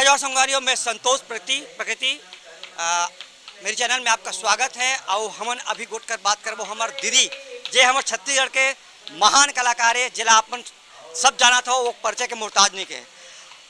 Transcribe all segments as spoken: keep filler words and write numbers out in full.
और संगवारियों, मैं संतोष प्रति प्रकृति, आ, मेरे चैनल में आपका स्वागत है। और हमन अभी गोठ कर बात करबो हमर दीदी, जे हमर छत्तीसगढ़ के महान कलाकार है, जेला आप मन सब जानत हो, वो परिचय के मोहताज नहीं के।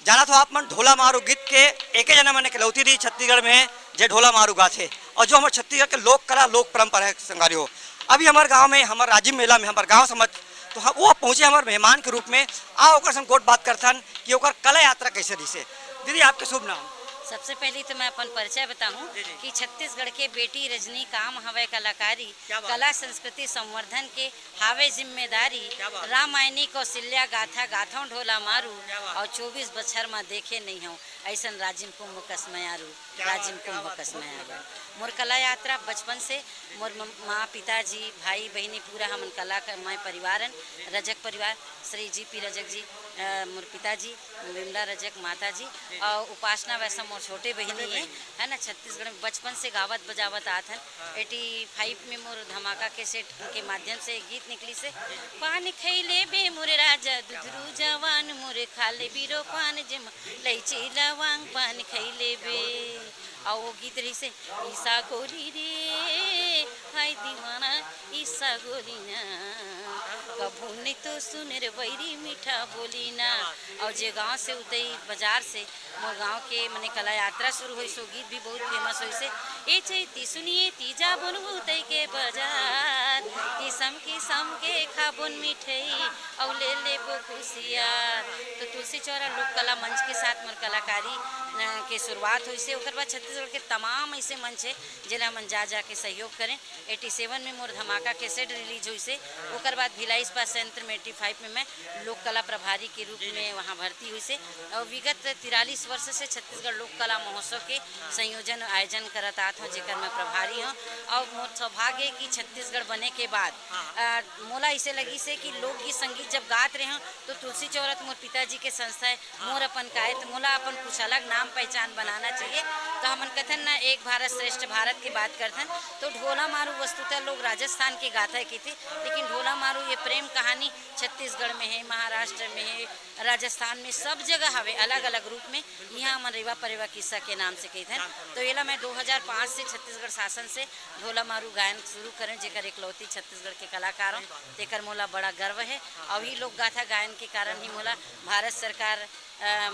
जानत हो आप मन, ढोला मारू गीत के एके जना मन इकलौती दी छत्तीसगढ़ में, जे ढोला मारू गाथे। और जो हमर छत्तीसगढ़ के लोक कला, लोक परंपरा है संगवारी हो। अभी हमर गांव में, हमर राजिम मेला में, हमर गांव समझ, तो हम, वो पहुंचे हमर मेहमान के रूप में। आ ओकर संग गोठ बात करथन कि ओकर कला यात्रा कैसे रहिसे। दीदी, आपके शुभ नाम। सबसे पहली तो मैं अपन परिचय बताऊं जी, जी। कि छत्तीसगढ़ के बेटी रजनी, काम हवय कलाकारी, क्या बात। कला संस्कृति संवर्धन के हावे जिम्मेदारी। क्या बात। रामायणी कौशल्या गाथा गाथों ढोला मारू, क्या बात। और चौबीस बछर मा देखे नहीं हूँ ऐसन राजिम कुंभ कस मयारू। क्या बात, राजिम क्या कुंभ बात, कस बहुत मयारू। मजा। मोर कला यात्रा बचपन से, मोर म-, माँ, पिताजी, भाई, बहिनी, पूरा हमन कला क-, मय परिवार हन। रजक परिवार, श्री जी पी रजक जी, अ, मोर पिताजी, विमला रजक माता जी, और उपासना वैसा मोर छोटे बहिनी है, है ना। छत्तीसगढ़ में बचपन से गावत बजावत आत हन। एटी फाइव में मोर धमाका कैसेट के माध्यम से गीत निकलिस हे, पान खइले बे मोर राजा दुधरू जवान, मोर खाले बिरो पान जेमा लैची लवांग, पान खइले बे। अउ वो गीत रहिस हे, ईसा गोली रे, हाय दीवाना, ईसा गोली ना, कभू नहीं तो सुन रे बैरी मीठा बोली ना। अउ जे गांव से उतई बाजार से मोर गांव के मने कला यात्रा शुरू होइस, वो गीत भी बहुत फेमस होइस हे। ए चैती सुनिए तीजा बोन उतई के बाजार, किसम किसम के खाबोन मिठई, अउ ले लेबो कुसियार। तो तुलसी चौरा लोक कला मंच के साथ मोर कलाकारी, अ, के शुरुआत होइस हे। ओकर बाद छत्तीसगढ़ के तमाम ऐसे मंच हे, जेला हमन जा जा के सहयोग करें। एटी सेवन में मोर धमाका कैसेट रिलीज होइस हे। ओकर बाद भिलाई इस्पात संयंत्र में एटी फाइव में मैं लोक कला प्रभारी के रूप में वहाँ भर्ती होइस हे। और विगत तिरालीस वर्ष से छत्तीसगढ़ लोक कला महोत्सव के संयोजन आयोजन करत आत हूँ, जेकर मैं प्रभारी हूँ। और मोर सौभाग्य हे कि छत्तीसगढ़ बने के बाद, अ, मोला इसे लगिस हे कि लोकगीत संगीत जब गात रहे हूँ, तो तुलसी चौरा मोर पिताजी के संस्था हे, मोर अपन काय, तो मोला अपन कुछ अलग नाम पहचान बनाना चाहिए। तो हमन कथन ना, एक भारत श्रेष्ठ भारत की बात करथन, तो ढोला मारू वस्तुतः लोग राजस्थान के गाथा हे कहिथे, लेकिन ढोला मारू ये प्रेम कहानी छत्तीसगढ़ में हे, महाराष्ट्र में हे, राजस्थान में, सब जगह हवे, अलग-अलग रूप में। इहाँ हमन रेवा परेवा किस्सा के नाम से कहिथन। तो एला मैं दो हज़ार पाँच से छत्तीसगढ़ शासन से ढोला मारू गायन शुरू करें, जेकर एकलौती छत्तीसगढ़ के कलाकार हूँ, तेकर मोला बड़ा गर्व हे। अउ ही लोक गाथा गायन के कारण ही मोला भारत सरकार, अ,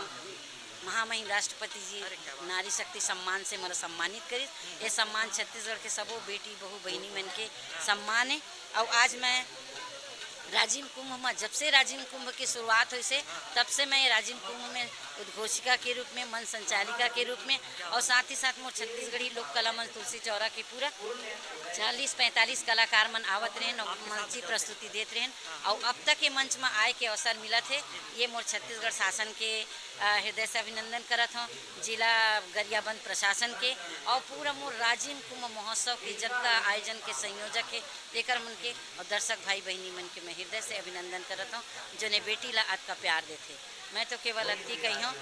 महामहिम राष्ट्रपति जी नारी शक्ति सम्मान से मोला सम्मानित करिस। ये सम्मान छत्तीसगढ़ के सबो बेटी, बहू, बहिनी मन के सम्मान हे। अउ आज मैं राजिम कुंभ में, जब से राजिम कुंभ की शुरुआत होइस हे, तब से मैं राजिम कुंभ में उद्घोषिका के रूप में, मंच संचालिका के रूप में, अउ साथ ही साथ मोर छत्तीसगढ़ी लोक कला मंच तुलसी चौरा के पूरा चालीस पैंतालीस कलाकार मन आवत रहेन अउ मंची प्रस्तुति देत रहेन। अउ अब तक ये मंच में आए के अवसर मिलत हे, ये मोर छत्तीसगढ़ शासन के, अ, हृदय से अभिनंदन करत हूँ, जिला गरियाबंद प्रशासन के, अउ पूरा मोर राजिम कुंभ महोत्सव के जतका आयोजन के संयोजक हे, तेकर मन के अउ दर्शक भाई बहिनी मन के मैं हृदय से अभिनंदन करत हूँ, जोन ए बेटी ला अतका प्यार देथे। मैं तो केवल अतकी कहिहूँ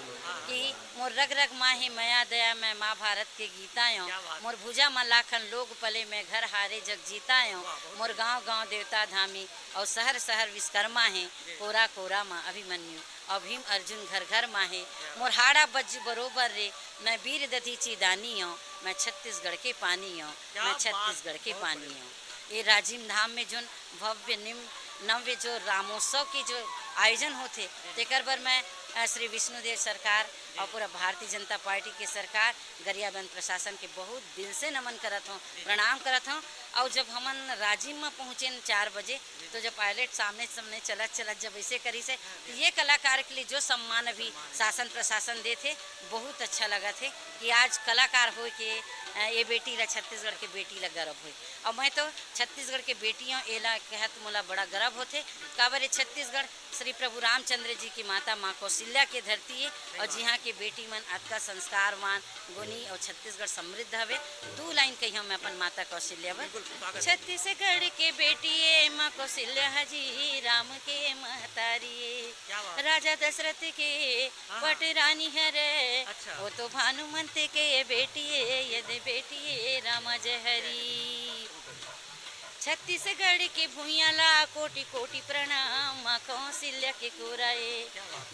कि मोर रग रग मा हे मया दया, मैं माँ भारत के गीता आयों। मोर भुजा मा लाखन लोग पले, मैं घर हारे जग जीता आयों। मोर गाँव गाँव देवता धामी अउ शहर शहर विश्वकर्मा हे। कोरा कोरा मा अभिमन्यु अउ भीम अर्जुन घर घर मा हे। मोर हाड़ा बज्जू बरोबर रे, मैं वीर दधीची दानी आयों। मैं छत्तीसगढ़ के पानी आयों, मैं छत्तीसगढ़ के पानी आयों। ये राजिम धाम में जोन भव्य निम्न नव्य जो रामोत्सव के जो आयोजन होथे, तेकर बर मैं, अ, श्री विष्णुदेव सरकार अउ पूरा भारतीय जनता पार्टी के सरकार, गरियाबंद प्रशासन के बहुत दिल से नमन करत हूँ, प्रणाम करत हूँ। अउ जब हमन राजिम में पहुँचेन चार बजे, तो जब पायलट सामने सामने चलत चलत जब ऐसे करिस हे, तो ये कलाकार के लिए जो सम्मान अभी शासन प्रशासन देथे, बहुत अच्छा लगत हे कि आज कलाकार होय के, अ, ये बेटी ला, छत्तीसगढ़ के बेटी ला गर्व होय। अउ मैं तो छत्तीसगढ़ के बेटी हूँ, एला कहत मोला बड़ा गर्व होथे, काबर ये छत्तीसगढ़ श्री प्रभु रामचंद्र जी की माता माँ कौशल्या के धरती हे, अउ जिहाँ के बेटी मन अतका संस्कारवान, गुणी अउ छत्तीसगढ़ समृद्ध हवे। दू लाइन कहिहूँ मैं अपन माता कौशल्या बर। बिल्कुल, स्वागत हे। छत्तीसगढ़ के बेटी ए माँ कौशल्या जी, राम के महतारी ए। क्या बात। राजा दशरथ के हाँ, हाँ। पटरानी हरे, अच्छा। वो तो भानुमंत के बेटी ए, यदि बेटी ए रामा जय हरी। छत्तीसगढ़ के भुइयां ला कोटि कोटि प्रणाम, माँ कौशल्या के कोरा ए।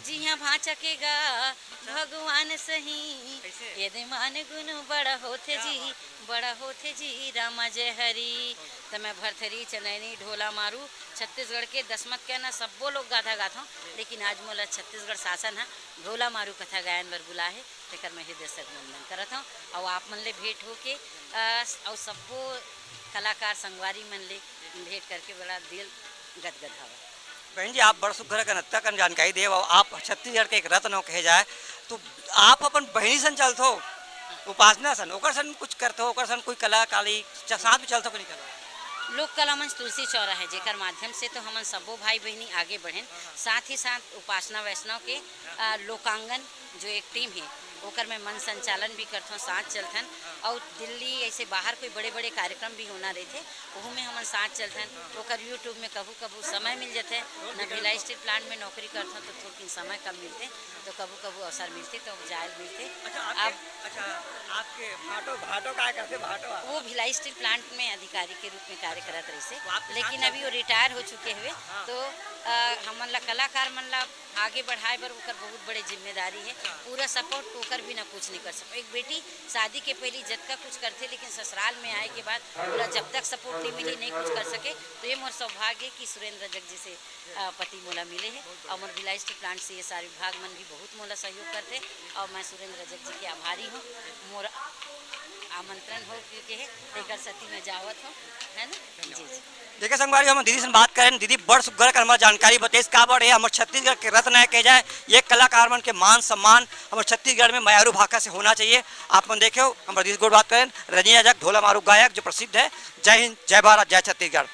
जिहां भांचा के गा भगवान सही, यदमान गुण बड़ा होथे जी, बड़ा होथे जी, रामा जय हरि। त मैं भरथरी, चनैनी, ढोला मारू, छत्तीसगढ़ के दसमत के ना सब्बो लोक गाथा गाथों, लेकिन आज मोला छत्तीसगढ़ शासन ह ढोला मारू कथा गायन बर बुला हे, तेकर मैं हृदय से अभिनंदन करत हूँ। और आप मन ले भेंट होके, अ, और सब्बो कलाकार संगवारी मन ले भेंट करके बड़ा दिल गदगद हवा। बहन जी, आप बड़ सुघर अकन अतका कन जानकारी देव, और आप छत्तीसगढ़ के एक रत्न हो कहे जाए, तो आप अपन बहिनी सन चलथो, उपासना सन, ओकर सन कुछ करथो, ओकर सन कोई कला काली च-, साथ में चलथो कि नहीं चलथो? लोक कला मंच तुलसी चौरा है, जेकर माध्यम से तो हमन सब्बो भाई बहिनी आगे बढ़ेन, साथ ही साथ उपासना वैष्णव के, अ, लोकांगन जो एक टीम है, ओकर में मन संचालन भी करथों, साथ चलथन। और दिल्ली ऐसे बाहर कोई बड़े-बड़े कार्यक्रम भी होना रहिथे, ओहू में हमन साथ चलथन। ओकर YouTube में कभू-कभू समय मिल जथे, न भिलाई स्टील प्लांट में नौकरी करथों तो थोड़किन समय कम मिलथे, तो कभू-कभू अवसर मिलथे तो जायल मिलथे। अच्छा, आपके, अब अच्छा, आपके भाटो, भाटो काय करथे, भाटो आप? वो भिलाई स्टील प्लांट में अधिकारी के रूप में कार्य करत रहिसे, तो आपके साथ लेकिन अभी वो चलथे? रिटायर हो चुके हुए। हाँ। तो, अ, हमन ला कलाकार मन ला आगे बढ़ाए बर ओकर बहुत बड़े जिम्मेदारी है। पूरा सपोर्ट ओकर बिना कुछ नहीं कर सको। एक बेटी शादी के पहली जतका कुछ करथे, लेकिन ससुराल में आए के बाद पूरा जब तक सपोर्ट नहीं मिली, नहीं कुछ कर सके। तो ये मोर सौभाग्य है कि सुरेंद्र रजक जी से, अ, पति मोला मिले है और मोर भिलाई स्टील प्लांट सीएसआर विभाग मन भी बहुत मोला सहयोग करथे और मैं सुरेंद्र रजक जी के आभारी हूँ। मोर आमंत्रण हो के, के है, तेकर सेती मैं जावत हूँ, है ना? जी, जी। देखे संगवारी, हम दीदी से बात करें, दीदी बड़ सुग्घर कर हमर जानकारी बतेस, काबर ये हमर छत्तीसगढ़ के रत्न है कहे जाए। ये कलाकार मन के मान सम्मान हमर छत्तीसगढ़ में मयारू भाखा से होना चाहिए। आप मन देखे हो, हम दीदी से गोठ बात करें, रजनी रजक ढोला मारू गायक जो प्रसिद्ध है। जय हिंद, जय भारत, जय छत्तीसगढ़।